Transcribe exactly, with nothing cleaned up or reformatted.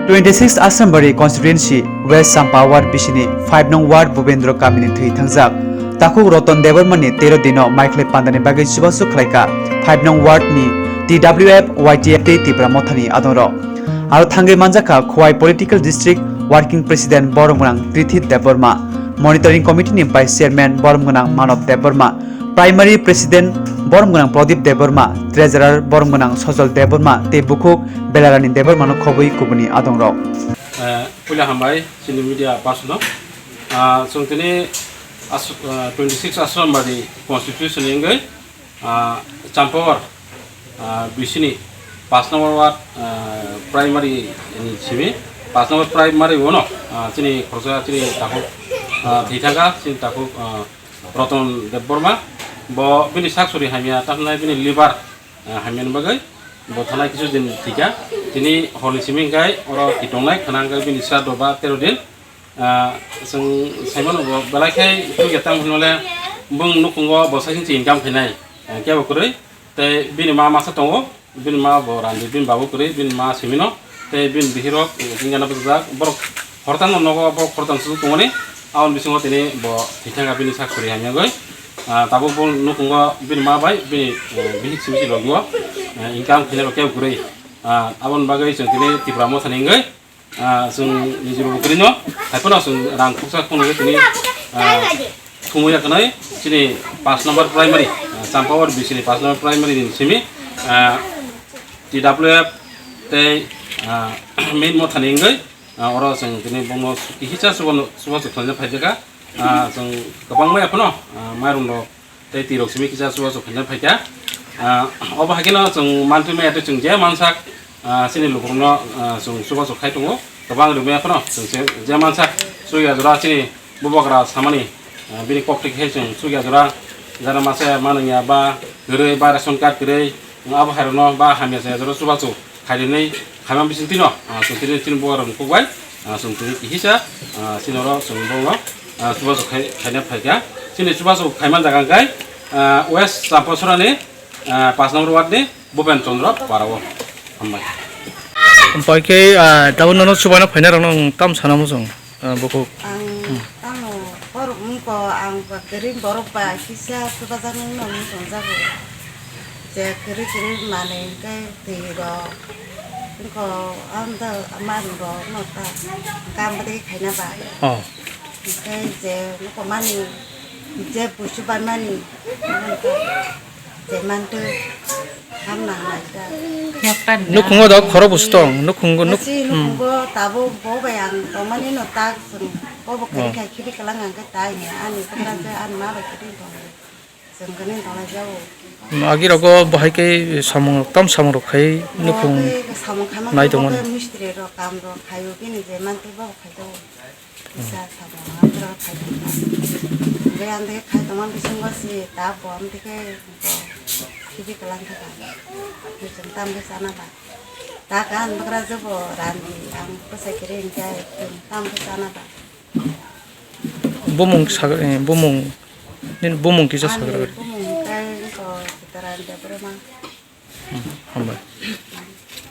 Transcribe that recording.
Twenty six Asrambari constituency West Champa ward bisini five nong ward Bubendra kamini thwi thangjak takhuk Roton Debbarmani tero dino maikhlai pandani bagwi chubachu khlaikha five nong ward ni T W F, Y T F tei Tipra Mothani adongrok. Aro thangwi manjakha Khowai Political District Working President Boromgwnang Prithit Debbarma, Monitoring Committee ni Vice Chairman Boromgwnang Manob Debbarma, Primary President Boromgwnang Pradip Debbarma, Treasurer Boromgwnang Sojol Debbarma tei bukhuk Belarani Debbarmano khobwi kubuni adongrok. Eh, puila hambai chini media personno. Ah, chwng tini as-, ah, twenty six Asrambari constitution wngwi, ah, Champawar, ah, bisini paanch number ward, ah, primary ni simi, paanch number primary ono, ah, chini khoroksa chini takhuk, ah, thwithaka, chini takhuk, ah, Roton Debbarma, bo bini sak suri hamya, tamhinai bini liver, ah, hamyani bagwi bo thanai kisu din thwikha. Tini horni simi hwnkhe oro kitongnai khwna hwnkhe bini sra doba tero din. Ah, chwng saimano bo belai khe chukya tamo hwnwi le bwng nukhungo bo saichung se income khainai, ah, kebo kwrwi. Tei bini ma masa tongo, bini ma bo randi, bini babu kwrwi, bini ma simino, tei bini bihirok, eh, hinjana bwsajak, borok khoroktham no nogo, borok khoroktham se tongmani, aboni bisingo tini bo thwithangkha bini sak suri hamyagwi. Ah, tabuk bo nukhungo bini ma bai bini, eh, bihik simi se logi o, eh, income khainai rok kebo kwrwi. Ah, aboni bagwi chwng tini Tipra Mothani wngwi, ah, chwng nijoro bo kwrwino, hai phano chwng rang khuksa khunui tini, ah, thumwi ya khnai chini paanch number primary, ah, Champawar bisini paanch number primary ni simi, ah, T W F tei, ah, main Mothani wngwi, ah, oro chwng tini bono kihisa chubachu khlaina phaijaka, ah, chwng kwbangma ya phano, ah, mairung rok tei twi rok simi kisa chubachu khaina phaikha. Ah, obo hai kheno chwng mantwi maya tei chwng je mansak, ah, chini lukurokno, ah, chwng chubachu khai tongo. Kwbang rwmaya phano chwng se je mansak chukya jora chini bubagra samani, ah, bini kok twi khe chwng chukya jora jara masa manwngya ba kwrwi ba ration card kwrwi abo hai rokno ba hamya chaya jora chubachu khairwnwi khaima bisingtwino, ah, chwng tini chini bubagrok mukuk bai, ah, chwng tini kihisa, ah, chini oro chwng bono, ah, chubachu khai, khaina phaikha. Chini chubachu khaima jaga hwnkhe, ah, West Champasorani, ah, paanch number ward ni Bhupen Chandra Para o. Hambai. Omo khe, ah, tabuk nono chubaino phainai rokno nwng tam sana muchung? Ah, bukhuk. Ang tamo borok wngkha, ang ba kwrwi borok ba kisa chubajaknai wngwi tongjago. Je kwrwi kwrwi manwi hwnkhe twi rok wngkha, amda mairung rok no ta kam bwtwi khaina ba. Oh. Hwnkhe je wngkha mani, je busu bai mani, je mantwi. Hamna naijak. Nukhungo da khoro busu tong, nukhungo nuk-, Asi hmm. Nukhungo tabuk bo bai ang tongmani no tak chwng bo bo Oh. Kiri khai kiri kalang ang khe tai ni ani bwkra khe ani ma bai kiri tong. Chwng khe ni tong lai jago. Hmm, agi rogo bahai khe samung rok, tam samung rok khai nukhung Bo khe samung khaima nai khe tongmani. Bo khe mistri rok kam rok khaio bini je mantwi bo khai jago. Kisa samung hamjwk khai tongkha. Hwnkhe ang tei khai tongma bisingo si ta bo amtwi khe bo khibi kwlang khe ba. Hwnkhe chwng tam khe chana ba. Ta khe ang bwkra jwbo randi ang bwsai kwrwi hwnkhe chwng tam khe chana ba. Bumung sagra, eh, bumung, nini bumung kisa Ani sagra. Bumung hwnkhe wngkha Sitaram Debbarma. Hmm, hambai.